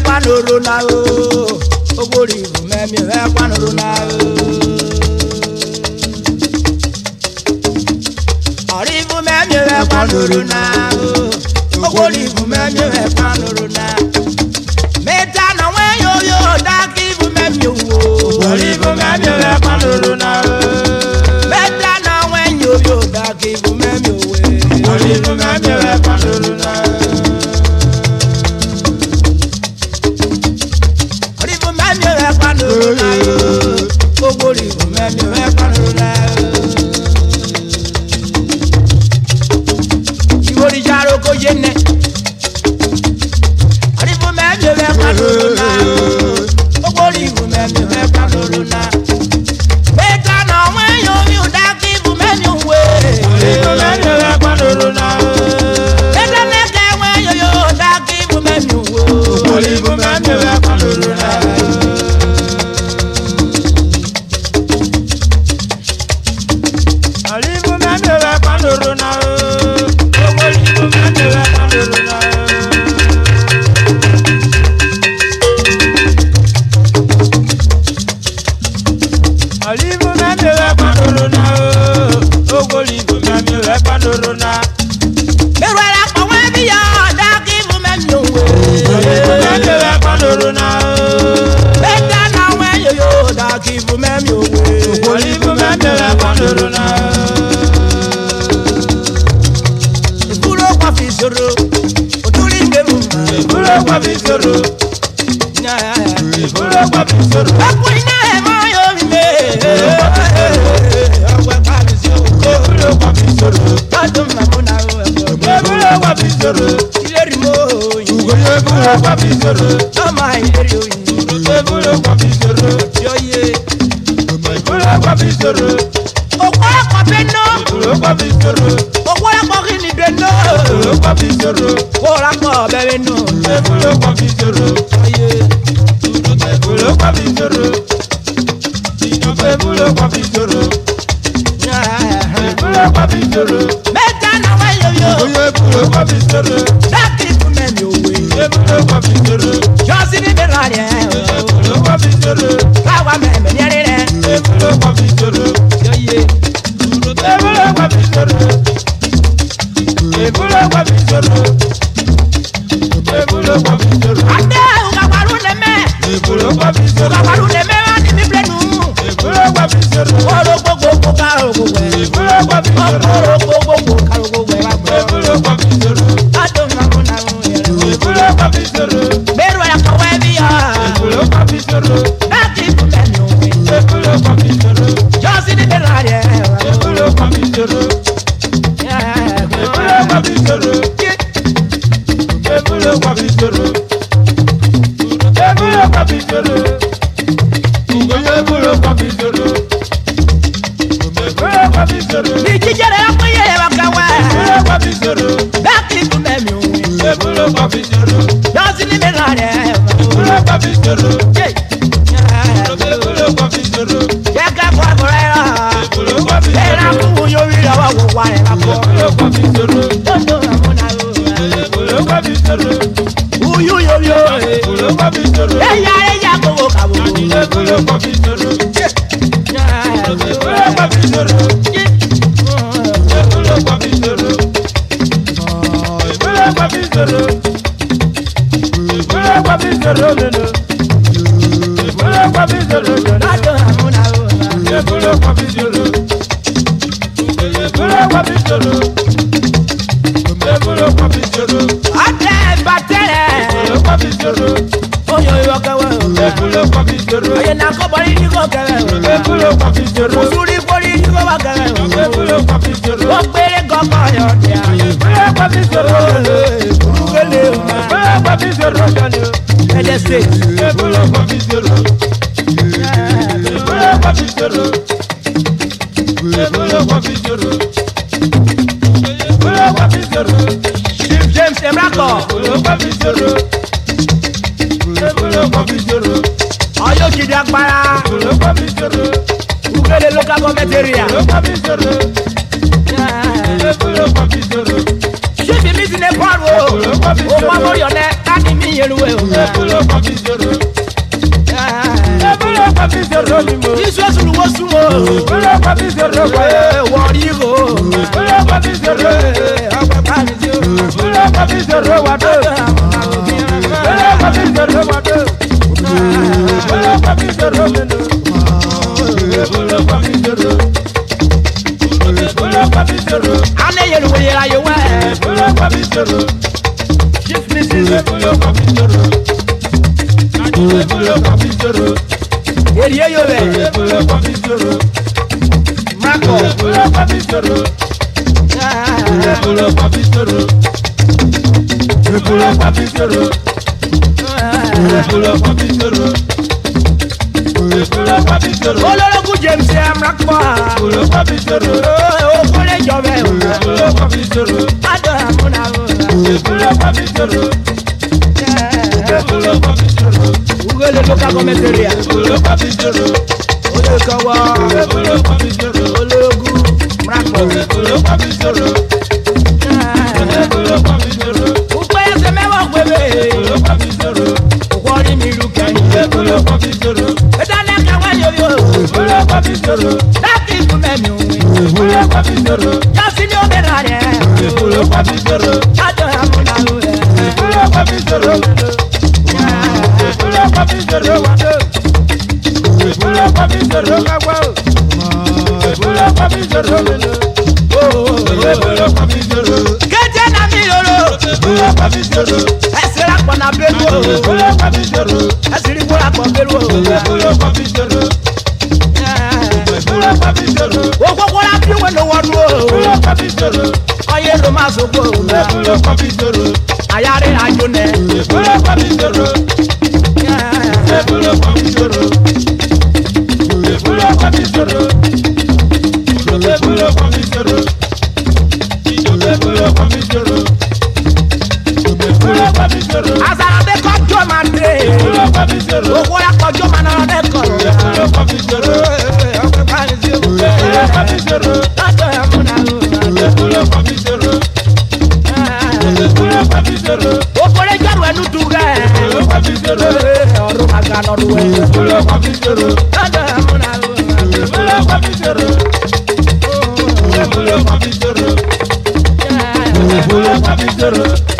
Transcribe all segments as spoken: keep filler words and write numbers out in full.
Kwanuruna o, ogori bumemi we kwanuruna o. Ori bumemi we kwanuruna o, ogori bumemi we kwanuruna. Meta na we yo yo daki bumemi o. Ogori bumemi we kwanuruna o. Meta na we yo yo daki bumemi o we. Ogori bumemi we kwanuruna o. Ori bumemi we kwanuruna o. Ogori bumemi we kwanuruna o. Igori jaro ko yene. Ori bumemi we kwanuruna o. Ogori bumemi we kwanuruna. Meta na we yo yo daki bumemi o we. Ogori bumemi we kwanuruna o. Meta na we yo yo daki bumemi o we. Ogori bumemi we kwanuruna o. Ori bumemi we kwanuruna o. Ogori bumemi we kwanuruna o. Ori bumemi we kwanuruna o. Ogori bumemi we kwanuruna. Merwala kwa webi ya, daki bumemi o we. Ori bumemi we kwanuruna o. Meta na we yo yo daki bumemi o we. Ogori bumemi we kwanuruna o. Ebulo kwa fisoro, otuli nge bumemi. Ebulo kwa fisoro. Ebulo kwa fisoro. Akwina ema yo mime. Ebulo kwa fisoro. Ebulo kwa fisoro. Ebulo kwa fisoro. Ebulo kwa fisoro. Ebulo kwa fisoro. Ebulo kwa fisoro. Okwala kwa beno. Ebulo kwa fisoro. Okwala kwa kini beno. Ebulo kwa fisoro. Okwala kwa beno. Ebulo kwa fisoro. Ebulo kwa fisoro. Ebulo kwa fisoro. Ebulo kwa fisoro. Meta na we yo yo. Ebulo kwa fisoro. Daki bumemi o we. Ebulo kwa fisoro. Josi ni berare. Ebulo kwa fisoro. Kawa meme nyerere. Ebulo kwa fisoro. Yo ye. Ebulo kwa fisoro. Ebulo kwa fisoro. Ebulo kwa fisoro. Ande uga baru neme. Ebulo kwa fisoro. Uga baru neme wani mi blenu. Ebulo kwa fisoro. Oro gogo gogo karo gogo. Ebulo kwa fisoro. Oro gogo gogo karo gogo. Ebulo kwa fisoro. Ato na mona. Ebulo kwa fisoro. Beru ya kwa webi ya. Ebulo kwa fisoro. Daki bumemi o we. Ebulo kwa fisoro. Josi ni berare. Ebulo kwa fisoro. Ebulo kwa fisoro. Ebulo kwa fisoro. Ebulo kwa fisoro. Ebulo kwa fisoro. Ebulo kwa fisoro. Ni jijere ya kwa yere wa kawa. Ebulo kwa fisoro. Daki bumemi o we. Ebulo kwa fisoro. Dosi ni merare. Ebulo kwa fisoro. Ye. Ebulo kwa fisoro. Yaka kwa kwa era. Ebulo kwa fisoro. Era ku yo wira wa kwa era kwa. Ebulo kwa fisoro. Dodo amona. Ebulo kwa fisoro. Uyu yo yo. Ebulo kwa fisoro. Eya eya ko ko ka bo. Ebulo kwa fisoro. Ebulo kwa fisoro. Ebulo kwa fisoro. Ebulo kwa fisoro. Ebulo kwa fisoro, no, no. Ebulo kwa fisoro, no, no. Ebulo kwa fisoro. Ebulo kwa fisoro. Ebulo kwa fisoro. Ate batele. Ebulo kwa fisoro. Oyo yo kawa. Ebulo kwa fisoro. Oye nako bali ni ko kawa. Ebulo kwa fisoro. Usuli bali ni ko wa kawa. Ebulo kwa fisoro. Okpele ko ko yo dia. Ebulo kwa fisoro. Urugele. Ebulo kwa fisoro. Ede se. Ebulo kwa fisoro. Ebulo kwa fisoro. Ebulo kwa fisoro. Ebulo kwa fisoro. Chief James Emrako. Ebulo kwa fisoro. Ebulo kwa fisoro. Oyo kidi akpara. Ebulo kwa fisoro. Ugele local government area. Ebulo kwa fisoro. Ebulo kwa fisoro. Chief Mizine Paul. Ebulo kwa fisoro. O mamo yone. Tani mi. Yeluwe. Epulo kwa bisoro. Epulo kwa bisoro mimo. Isu asulu wosumo. Epulo kwa bisoro kwa. Eh, warigo. Epulo kwa bisoro. Eh, akwa kani. Epulo kwa bisoro wado. Epulo kwa bisoro wado. Epulo kwa bisoro mino. Epulo kwa bisoro. Epulo kwa bisoro. Ane yeluwe yela yowe. Epulo kwa bisoro. Chief Missus Epulo kwa bisoro. Epulo kwa bisoro. Elie yowe. Epulo kwa bisoro. Mako. Epulo kwa bisoro. Epulo kwa bisoro. Epulo kwa bisoro. Epulo kwa bisoro. Epulo kwa bisoro. Ololo ku James ya Mako. Epulo kwa bisoro. Oh, kole jobe. Epulo kwa bisoro. Ada muna. Epulo kwa bisoro. Ugele loka komisaria. Ole kawa. Ole gu. Mrako. Ukwe semewa kwebe. Ukwari miluka. Edane kawa yoyo. Dati kumemi. Yasini oberare. Ato amuna. Kete na milolo. Esela kwa na belu. Esili kwa kwa belu. Okokola piwe no wanu. Oye lo maso ko. Ayare ajone. Azara de kojo mate. Okola kojo mana de ko. Okole jaru enu tuga. Oru magano duwe. Ada muna.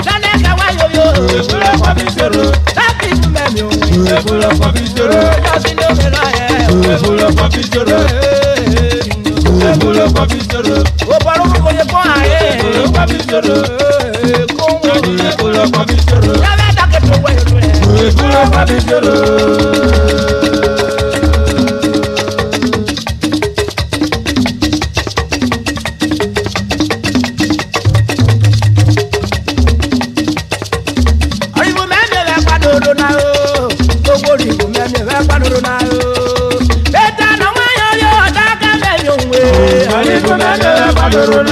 Dane kawayo yo. Tapi kumemi. Yasino melaye. Oparo ko ye ko ae. Ko. Yawe take to we. Ari kumeme we kwa doro na o. Kongori kumeme we kwa doro na o. Beta na wa yo yo ta ka me yo we. Ari kumeme we kwa doro na.